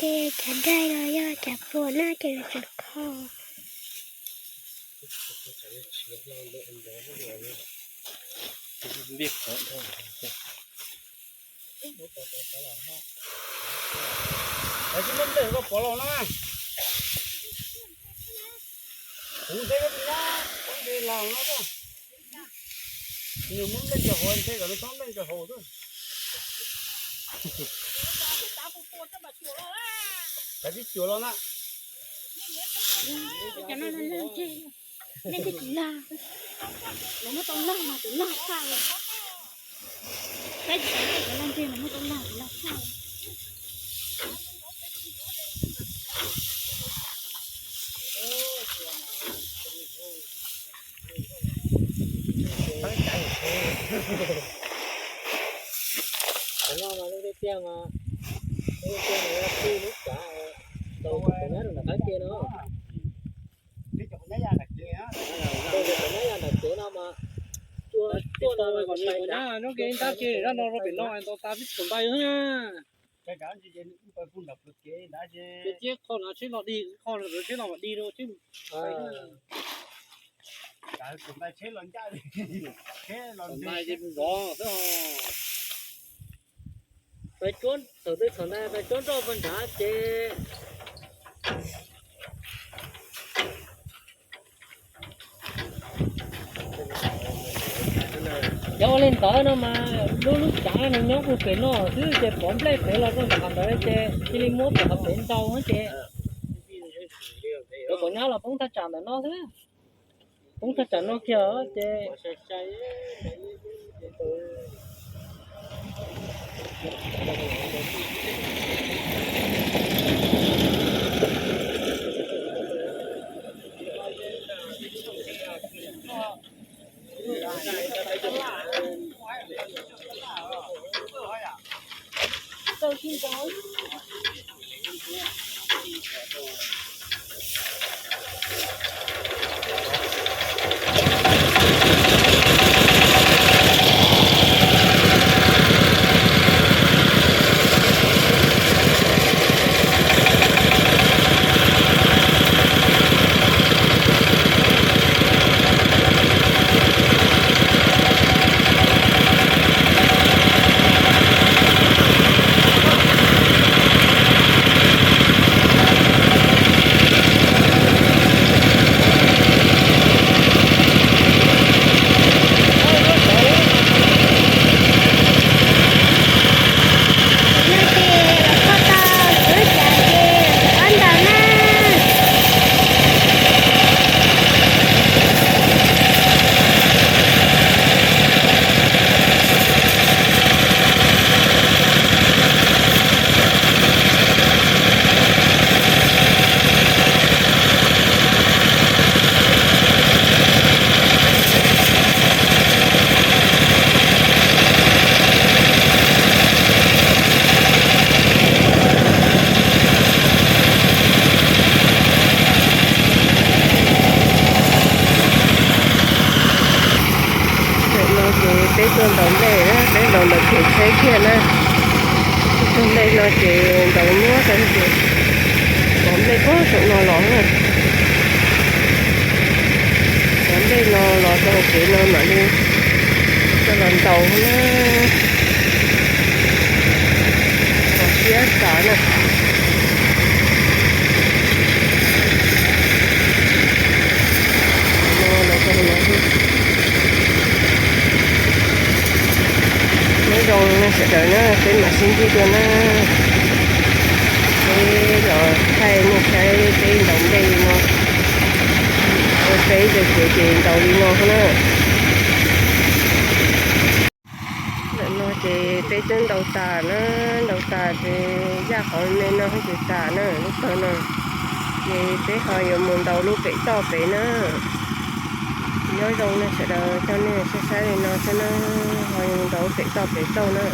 Ces cov dai no yog cov puas na ces lawv tseem kho. Lawv tsis muab nplej koj pov los no. Kuv ntshe koj tus nyab pov npe los no xwb. Nws muab nplej ntsaws hauv ntshe kom nws txhob nplej ntsaws hauv xwb. Kav tsij cuam los na. Nej thiaj tsis lag, los muab tau lag mas tus lag faj. Saib tsis tau cov lag nteg los muab tau lag tus lag faj. Qhov no mas lub tiaj mas, lub tiaj mas yog txij lub tsav tau tus nyab rau nram qab ke no. Tau tus nyab ya nram kev no mas, tuaj no mas kom nws tus nyab nyob kev ntab ke zab no rau pem no ntau tas tib tug ntais xwb na. Ces tib qho no tsheb los dig, qho no tsheb los dig rau tsheb. Tus ntais tsheb los ncaj, tus ntais ces vov xwb os. Pais tsuab thaum twg thaum ntawd pais tsuab nroj puag nrad ces. Yog ua li ntawd no mas lub lub tsav no nyob puag pem no xwb ces pov nplej pem los rau ntawm qhov ntawd ces cia li muab pem qhov pem ntau ces cov pov nyab los poob thaj tsam ntawm no xwb. Poob thaj tsam no kiag ces Ntawm no ces peb tuaj ntaus nplej na, peb ntaus ntawm kev tsheb kiag na. Tus nplej no ces ntaus muab tau ces pov nplej puag saum no los na. Pov nplej no los rau hauv kev no mam li coj los ntaus na. Pov siab tas na. No los rau no xwb. Nyob zoo nej sawv daws na, peb mam sib ntsib dua na. Peb los thaij nej saib peb ntaus nplej li no. Peb cov kev ces ntaus li no xwb na. Ntawm no ces peb twb ntaus tas na, ntaus tas ces yaj qhov me no ces tas na lub tog no. Ces peb ho yuav mus ntaus lub pem toj pem na. Nyob zoo nej sawv daws, coj nej saib saib li no xwb na, ho yuav ntaus lub pem toj pem tauj na.